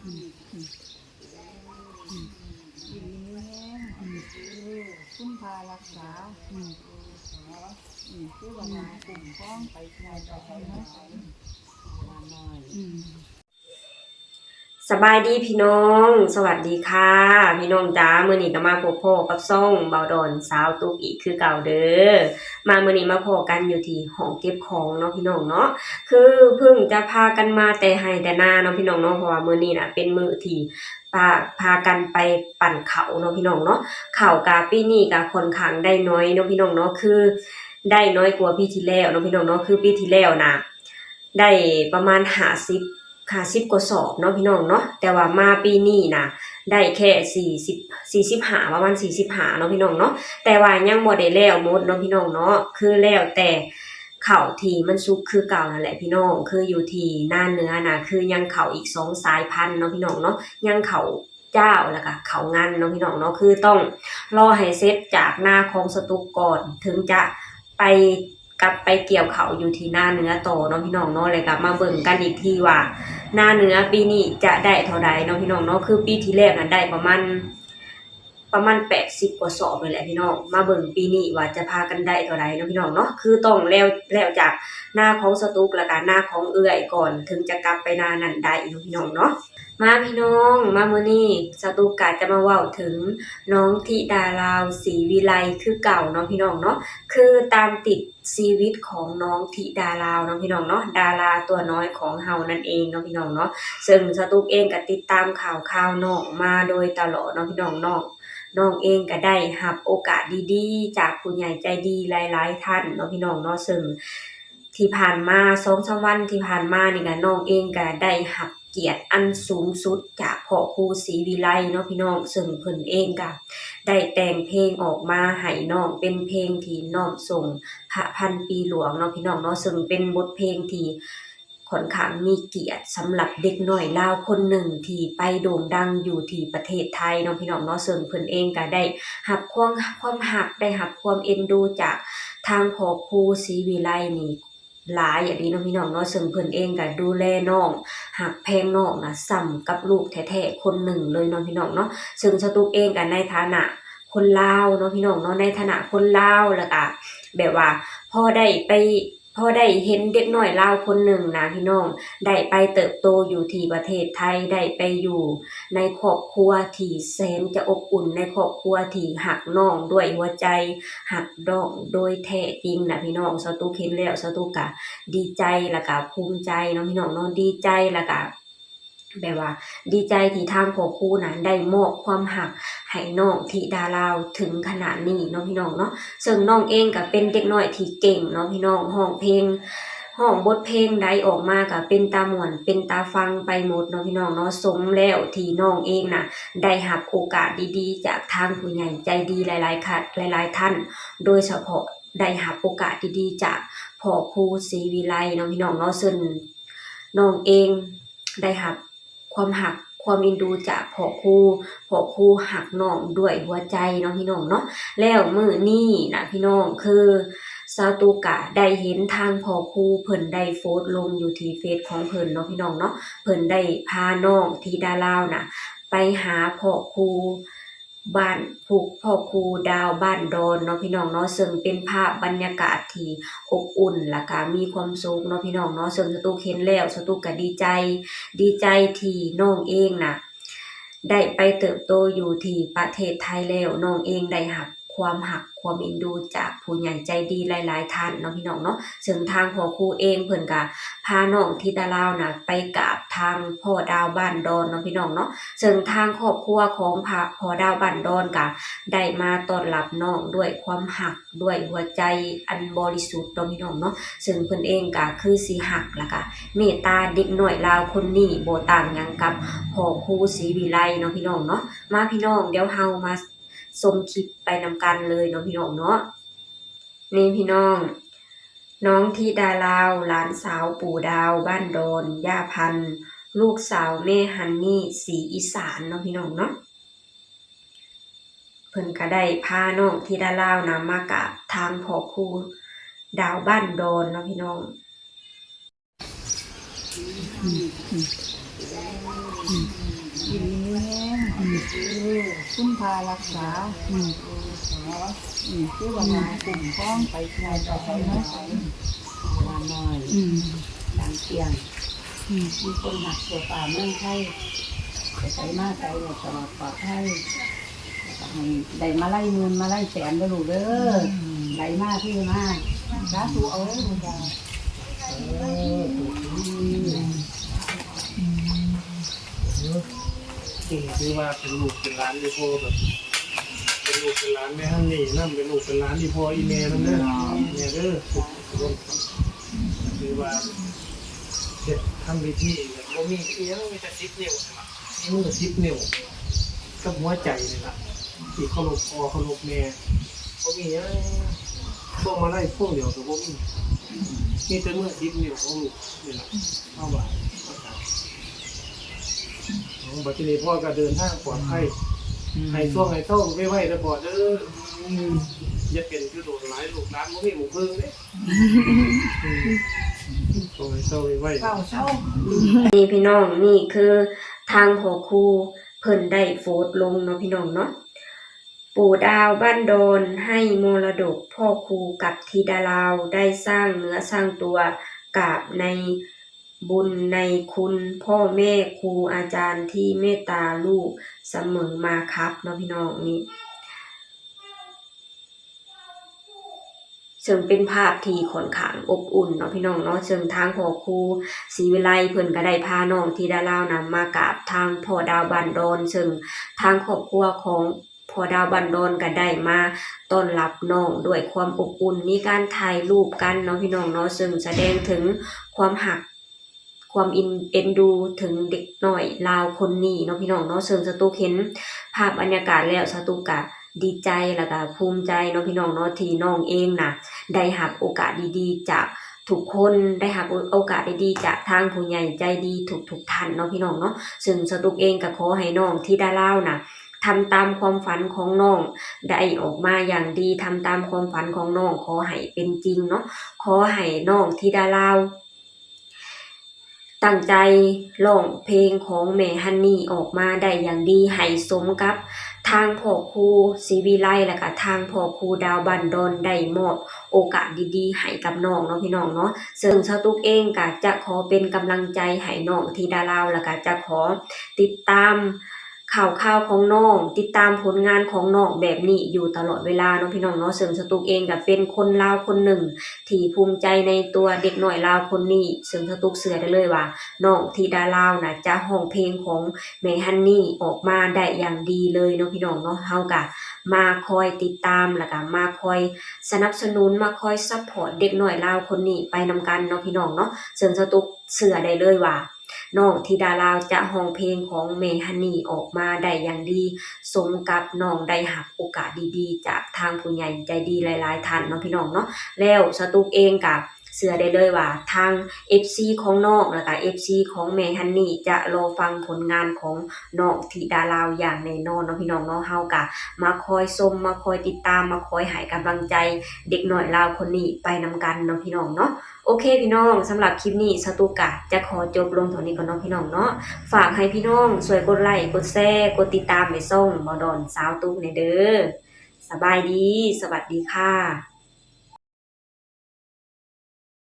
ອືມ ອືມ ອືມ ອືມ ຄຸນພາຮັກສາ ອືມ ອືມ ເທວະດາຄຸ້ມຄອງໄປທົ່ວໄປໄສມາໃສ ອືມ ອືມ. ສະບາຍດີພີ່ນ້ອງ ສະຫວັດດີຄ່ະພີ່ນ້ອງຈ້າ ມື້ນີ້ກໍມາພົບພໍ້ກັບຊ່ອງເບົາດອນສາວຕຸກອີກຄືເກົ່າເດີ. ມາມື້ນີ້ມາພໍ້ກັນຢູ່ທີ່ຫ້ອງເກັບຂອງເນາະພີ່ນ້ອງເນາະ ຄືເພິ່ງຈະພາກັນມາແຕ່ໄຮ່ແຕ່ນາເນາະພີ່ນ້ອງເນາະ ເພາະວ່າມື້ນີ້ນະເປັນມື້ທີ່ພາ ພາກັນໄປປັ່ນເຂົ້າເນາະພີ່ນ້ອງເນາະ. ເຂົ້າກະປີນີ້ກະຂ້ອນຂ້າງໄດ້ໜ້ອຍເນາະພີ່ນ້ອງເນາະ ຄືໄດ້ໜ້ອຍກວ່າປີທີ່ແລ້ວເນາະພີ່ນ້ອງເນາະ ຄືປີທີ່ແລ້ວນະ ໄດ້ປະມານຫ້າສິບ ຫ້າສິບກວ່າສອບເນາະພີ່ນ້ອງເນາະ ແຕ່ວ່າມາປີນີ້ນະ ໄດ້ແຄ່ສີ່ສິບ ສີ່ສິບຫ້າ ປະມານສີ່ສິບຫ້າເນາະພີ່ນ້ອງເນາະ ແຕ່ວ່າຍັງບໍ່ໄດ້ແລ້ວໝົດເນາະພີ່ນ້ອງເນາະ ຄືແລ້ວແຕ່ເຂົ້າທີ່ມັນສຸກຄືເກົ່ານັ້ນແຫຼະພີ່ນ້ອງ ຄືຢູ່ທີ່ນາເໜືອນະ ຄືຍັງເຂົ້າອີກສອງສາຍພັນເນາະພີ່ນ້ອງເນາະ ຍັງເຂົ້າ ເຈົ້າ ແລ້ວກະເຂົ້າງັນເນາະພີ່ນ້ອງເນາະ ຄືຕ້ອງລໍໃຫ້ເສັດຈາກນາຂອງສະຕຸກກ່ອນ ເຖິງຈະໄປ ກັບໄປກ່ຽວເຂົ້າຢູ່ທີ່ນາເໜືອຕໍ່ເນາະພີ່ນ້ອງເນາະ ແລ້ວກະມາເບິ່ງກັນອີກທີວ່າ ນາເໜືອປີນີ້ຈະໄດ້ເທົ່າໃດເນາະພີ່ນ້ອງເນາະ ຄືປີທີ່ແລ້ວນັ້ນໄດ້ປະມານ ປະມານແປດສິບກວ່າສອບນີ້ແຫຼະພີ່ນ້ອງ ມາເບິ່ງປີນີ້ວ່າຈະພາກັນໄດ້ເທົ່າໃດເນາະພີ່ນ້ອງເນາະ ຄືຕ້ອງແລ້ວ ແລ້ວຈາກນາຂອງສະຕຸກ ແລ້ວກະນາຂອງເອື້ອຍກ່ອນ ເຖິງຈະກັບໄປນານັ້ນໄດ້ເນາະພີ່ນ້ອງເນາະ. ມາພີ່ນ້ອງ ມາມື້ນີ້ສາວຕຸກກະຈະມາເວົ້າເຖິງນ້ອງທິດາລາວ ສີວິໄລ ຄືເກົ່າເນາະພີ່ນ້ອງເນາະ ຄືຕາມຕິດຊີວິດຂອງນ້ອງທິດາລາວເນາະພີ່ນ້ອງເນາະ ດາລາຕົວນ້ອຍຂອງເຮົານັ້ນເອງເນາະພີ່ນ້ອງເນາະ ເຊິ່ງສາວຕຸກເອງກະຕິດຕາມຂ່າວຄາວນ້ອງມາໂດຍຕະຫຼອດເນາະພີ່ນ້ອງເນາະ ນ້ອງເອງກະໄດ້ຮັບໂອກາດດີໆຈາກຜູ້ໃຫຍ່ໃຈດີຫຼາຍໆທ່ານເນາະພີ່ນ້ອງເນາະ ເຊິ່ງ ທີ່ຜ່ານມາ ສອງສາມວັນທີ່ຜ່ານມານີ້ກະ ນ້ອງເອງກະໄດ້ຮັບກຽດອັນສູງສຸດຈາກພໍ່ຄູສີວິໄລເນາະພີ່ນ້ອງ ເຊິ່ງເພິ່ນເອງກະໄດ້ແຕ່ງເພງອອກມາໃຫ້ນ້ອງ ເປັນເພງທີ່ນ້ອມສົ່ງພະພັນປີຫຼວງເນາະພີ່ນ້ອງເນາະ ເຊິ່ງເປັນບົດເພງທີ່ຂ້ອນຂ້າງມີກຽດສຳລັບເດັກນ້ອຍລາວຄົນໜຶ່ງທີ່ໄປໂດ່ງດັງຢູ່ທີ່ປະເທດໄທເນາະພີ່ນ້ອງເນາະ ເຊິ່ງເພິ່ນເອງກະໄດ້ຮັບຄວາມ ຄວາມຮັກ ໄດ້ຮັບຄວາມເອັນດູຈາກທາງພໍ່ຄູສີວິໄລນີ້ ຫຼາຍອີ່ຫຼີເນາະພີ່ນ້ອງເນາະ ເຊິ່ງເພິ່ນເອງກະດູແລນ້ອງ ຮັກແພງນ້ອງນະ ສ່ຳກັບລູກແທ້ໆຄົນໜຶ່ງເລີຍເນາະພີ່ນ້ອງເນາະ ເຊິ່ງສາວຕຸກເອງກະໃນຖານະຄົນລາວເນາະພີ່ນ້ອງເນາະ ໃນຖານະຄົນລາວ ແລ້ວກະແບບວ່າພໍໄດ້ໄປ ພໍໄດ້ເຫັນເດັກນ້ອຍລາວຄົນໜຶ່ງນະພີ່ນ້ອງ ໄດ້ໄປເຕີບໂຕຢູ່ທີ່ປະເທດໄທ ໄດ້ໄປຢູ່ໃນຄອບຄົວທີ່ແສນຈະອົບອຸ່ນ ໃນຄອບຄົວທີ່ຮັກນ້ອງດ້ວຍຫົວໃຈ ຮັກນ້ອງໂດຍແທ້ຈິງນະພີ່ນ້ອງ ສາວຕຸກເຫັນແລ້ວ ສາວຕຸກກະດີໃຈ ແລ້ວກະພູມໃຈເນາະພີ່ນ້ອງເນາະ ດີໃຈ ແລ້ວກະແບບວ່າດີໃຈທີ່ທາງພໍ່ຄູນະໄດ້ມອບຄວາມຮັກໃຫ້ນ້ອງທິດາລາວເຖິງຂະໜາດນີ້ເນາະພີ່ນ້ອງເນາະ ເຊິ່ງນ້ອງເອງກະເປັນເດັກນ້ອຍທີ່ເກັ່ງເນາະພີ່ນ້ອງ ຮ້ອງເພງ ຮ້ອງບົດເພງໃດອອກມາກະເປັນຕາມ່ວນ ເປັນຕາຟັງໄປໝົດເນາະພີ່ນ້ອງເນາະ ສົມແລ້ວທີ່ນ້ອງເອງນະໄດ້ຮັບໂອກາດດີໆຈາກທາງຜູ້ໃຫຍ່ໃຈດີຫຼາຍໆ ຫຼາຍໆທ່ານ ໂດຍສະເພາະໄດ້ຮັບໂອກາດດີໆຈາກພໍ່ຄູສີວິໄລເນາະພີ່ນ້ອງເນາະ ເຊິ່ງນ້ອງເອງໄດ້ຮັບຄວາມຮັກ ຄວາມເອັນດູຈາກພໍ່ຄູ ພໍ່ຄູຮັກນ້ອງດ້ວຍຫົວໃຈເນາະພີ່ນ້ອງເນາະ ແລ້ວມື້ນີ້ນະພີ່ນ້ອງ ຄືສາວຕຸກກະໄດ້ເຫັນທາງພໍ່ຄູເພິ່ນໄດ້ໂພສລົງຢູ່ທີ່ເຟສຂອງເພິ່ນເນາະພີ່ນ້ອງເນາະ ເພິ່ນໄດ້ພານ້ອງທິດາລາວນະໄປຫາພໍ່ຄູ ບ້ານ ຜູ້ ພໍ່ຄູດາວບ້ານດອນເນາະພີ່ນ້ອງເນາະ ເຊິ່ງເປັນພາບບັນຍາກາດທີ່ອົບອຸ່ນ ແລ້ວກະມີຄວາມສຸກເນາະພີ່ນ້ອງເນາະ ເຊິ່ງສາວຕຸກເຫັນແລ້ວ ສາວຕຸກກະດີໃຈ ດີໃຈທີ່ນ້ອງເອງນະໄດ້ໄປເຕີບໂຕຢູ່ທີ່ປະເທດໄທແລ້ວ ນ້ອງເອງໄດ້ຮັບຄວາມຮັກ ຄວາມເອັນດູຈາກຜູ້ໃຫຍ່ໃຈດີຫຼາຍໆທ່ານເນາະພີ່ນ້ອງເນາະ ເຊິ່ງທາງພໍ່ຄູເອງເພິ່ນກະພານ້ອງທິດາລາວນະໄປກາບທາງພໍ່ດາວບ້ານດອນເນາະພີ່ນ້ອງເນາະ ເຊິ່ງທາງຄອບຄົວຂອງພໍ່ ພໍ່ດາວບ້ານດອນກະໄດ້ມາຕ້ອນຮັບນ້ອງດ້ວຍຄວາມຮັກ ດ້ວຍຫົວໃຈອັນບໍລິສຸດເນາະພີ່ນ້ອງເນາະ ເຊິ່ງເພິ່ນເອງກະຄືຊິຮັກ ແລ້ວກະເມດຕາເດັກນ້ອຍລາວຄົນນີ້ບໍ່ຕ່າງຫຍັງກັບພໍ່ຄູສີວິໄລເນາະພີ່ນ້ອງເນາະ ມາພີ່ນ້ອງ ດຽວເຮົາມາຊົມຄລິບໄປນຳກັນເລີຍເນາະພີ່ນ້ອງເນາະ. ນີ້ພີ່ນ້ອງ ນ້ອງທິດາລາວ ຫຼານສາວປູ່ດາວ ບ້ານດອນ ຍ່າພັນ ລູກສາວແມ່ຮັນນີ້ ສີອີສານເນາະພີ່ນ້ອງເນາະ ເພິ່ນກະໄດ້ພານ້ອງທິດາລາວນະມາກາບທາງພໍ່ຄູດາວບ້ານດອນເນາະພີ່ນ້ອງ. ຢູ່ດີມີແຮງ ຄຸນພາຮັກສາ ເທວະດາຄຸ້ມຄອງໄປໄກ ໄປໄສມາໄສ ຫຼານນ້ອຍ ດັງກຽງ ມີຄົນຮັກທົ່ວຟ້າເມືອງໄທ ໄປໃສມາໃສກໍຕະຫຼອດປອດໄພ ໃຫ້ໄດ້ມາໄລໝື່ນມາໄລແສນເດີລູກເດີ ໄຫຼມາເທມາ ສາທຸເອົາເດີລູກເດີ ຖືວ່າເປັນລູກເປັນຫຼານອີ່ພໍ່ ແບບເປັນລູກເປັນຫຼານແມ່ຮັນນີ້ນຳ ເປັນລູກເປັນຫຼານອີ່ພໍ່ອີ່ແມ່ນຳເດີ ແມ່ເດີ ຖືວ່າເຮັດທຳພິທີ ບໍ່ມີອີ່ຫຍັງ ມີແຕ່ສິບນິ້ວ ມີມືສິບນິ້ວ ກັບຫົວໃຈນີ້ລະ ທີ່ເຄົາລົບພໍ່ເຄົາລົບແມ່ ບໍ່ມີຫຍັງ ພວງມາໄລພວງດຽວກໍບໍ່ມີ ມີແຕ່ມືສິບນິ້ວຂອງລູກນີ້ລະ ເອົາວ່າ ບັດທີນີ້ພໍ່ກໍເດີນທາງປອດໄພ ໃຫ້ຊ່ວງໃຫ້ເຊົາໄວໆເດີພໍ່ເດີ ຢ່າເປັນຄືໂດນຫຼາຍ ລູກຫຼານບໍ່ມີໝູ່ເພິ່ງເດ້ ຊ່ວງໃຫ້ເຊົາໄວໆ ນີ້ພີ່ນ້ອງ ນີ້ຄືທາງພໍ່ຄູເພິ່ນໄດ້ໂພສລົງເນາະພີ່ນ້ອງເນາະ ປູ່ດາວບ້ານດອນໃຫ້ມໍລະດົກພໍ່ຄູກັບທິດາລາວ ໄດ້ສ້າງເນື້ອສ້າງຕົວ ກາບໃນບຸນໃນຄຸນພໍ່ແມ່ຄູອາຈານທີ່ເມດຕາລູກສະເໝີມາຄັບເນາະພີ່ນ້ອງ ນີ້ ເຊິ່ງເປັນພາບທີ່ຂ້ອນຂ້າງອົບອຸ່ນເນາະພີ່ນ້ອງເນາະ ເຊິ່ງທາງພໍ່ຄູສີວິໄລເພິ່ນກໍໄດ້ພານ້ອງທິດາລາວນຳມາກາບທາງພໍ່ດາວບ້ານດອນ ເຊິ່ງທາງຄອບຄົວຂອງພໍ່ດາວບ້ານດອນກໍໄດ້ມາຕ້ອນຮັບນ້ອງດ້ວຍຄວາມອົບອຸ່ນ ມີການຖ່າຍຮູບກັນເນາະພີ່ນ້ອງເນາະ ເຊິ່ງສະແດງເຖິງຄວາມຮັກ ຄວາມອິນ ເອັນດູເຖິງເດັກນ້ອຍລາວຄົນນີ້ເນາະພີ່ນ້ອງເນາະ ເຊິ່ງສະຕຸກເຫັນພາບບັນຍາກາດແລ້ວ ສະຕຸກກະດີໃຈ ແລ້ວກະພູມໃຈເນາະພີ່ນ້ອງເນາະ ທີ່ນ້ອງເອງນະ ໄດ້ຮັບໂອກາດດີໆຈາກທຸກຄົນ ໄດ້ຮັບໂອ ໂອກາດດີໆຈາກທາງຜູ້ໃຫຍ່ໃຈດີທຸກໆທ່ານເນາະພີ່ນ້ອງເນາະ ເຊິ່ງສະຕຸກເອງກະຂໍໃຫ້ນ້ອງທິດາລາວນະ ທຳຕາມຄວາມຝັນຂອງນ້ອງ ໄດ້ອອກມາຢ່າງດີ ທຳຕາມຄວາມຝັນຂອງນ້ອງ ຂໍໃຫ້ເປັນຈິງເນາະ ຂໍໃຫ້ນ້ອງທິດາລາວ ຕັ້ງໃຈຮ້ອງເພງຂອງແມ່ຮັນນີ້ອອກມາໄດ້ຢ່າງດີ ໃຫ້ສົມກັບທາງພໍ່ຄູສີວິໄລ ແລະກະທາງພໍ່ຄູດາວບ້ານດອນໄດ້ມອບໂອກາດດີໆໃຫ້ກັບນ້ອງເນາະພີ່ນ້ອງເນາະ ເຊິ່ງສາວຕຸກເອງກະຈະຂໍເປັນກຳລັງໃຈໃຫ້ນ້ອງທິດາລາວ ແລະກະຈະຂໍຕິດຕາມຂ່າວຄາວຂອງນ້ອງ ຕິດຕາມຜົນງານຂອງນ້ອງແບບນີ້ຢູ່ຕະຫຼອດເວລາເນາະພີ່ນ້ອງເນາະ ເຊິ່ງສາວຕຸກເອງກະເປັນຄົນລາວຄົນໜຶ່ງ ທີ່ພູມໃຈໃນຕົວເດັກນ້ອຍລາວຄົນນີ້ ເຊິ່ງສາວຕຸກເຊື່ອໄດ້ເລີຍວ່າ ນ້ອງທິດາລາວນະຈະຮ້ອງເພງຂອງແມ່ຮັນນີ້ອອກມາໄດ້ຢ່າງດີເລີຍເນາະພີ່ນ້ອງເນາະ ເຮົາກະມາຄອຍຕິດຕາມ ແລ້ວກະມາຄອຍສະໜັບສະໜູນ ມາຄອຍຊັບພອດເດັກນ້ອຍລາວຄົນນີ້ໄປນຳກັນເນາະພີ່ນ້ອງເນາະ ເຊິ່ງສາວຕຸກເຊື່ອໄດ້ເລີຍວ່າ ນ້ອງທິດາລາວຈະຮ້ອງເພງຂອງແມ່ຮັນນີ້ອອກມາໄດ້ຢ່າງດີ ສົມກັບນ້ອງໄດ້ຮັບໂອກາດດີໆຈາກທາງຜູ້ໃຫຍ່ໃຈດີຫຼາຍໆທ່ານເນາະພີ່ນ້ອງເນາະ ແລ້ວສາວຕຸກເອງກະເຊື່ອໄດ້ເລີຍວ່າ ທາງເອັຟຊີຂອງນ້ອງ ແລ້ວກະເອັຟຊີຂອງແມ່ຮັນນີ້ ຈະລໍຟັງຜົນງານຂອງນ້ອງທິດາລາວຢ່າງແນ່ນອນເນາະພີ່ນ້ອງເນາະ ເຮົາກະມາຄອຍຊົມ ມາຄອຍຕິດຕາມ ມາຄອຍໃຫ້ກຳລັງໃຈເດັກນ້ອຍລາວຄົນນີ້ໄປນຳກັນເນາະພີ່ນ້ອງເນາະ. ໂອເຄພີ່ນ້ອງ ສຳລັບຄລິບນີ້ສາວຕຸກກະຈະຂໍຈົບລົງເທົ່ານີ້ກ່ອນເນາະພີ່ນ້ອງເນາະ ຝາກໃຫ້ພີ່ນ້ອງຊ່ວຍກົດໄລ ກົດແຊ ກົດຕິດຕາມໃນຊ່ອງເວົ້າດອນສາວຕຸກແດ່ເດີ. ສະບາຍດີ ສະຫວັດດີຄ່ະ.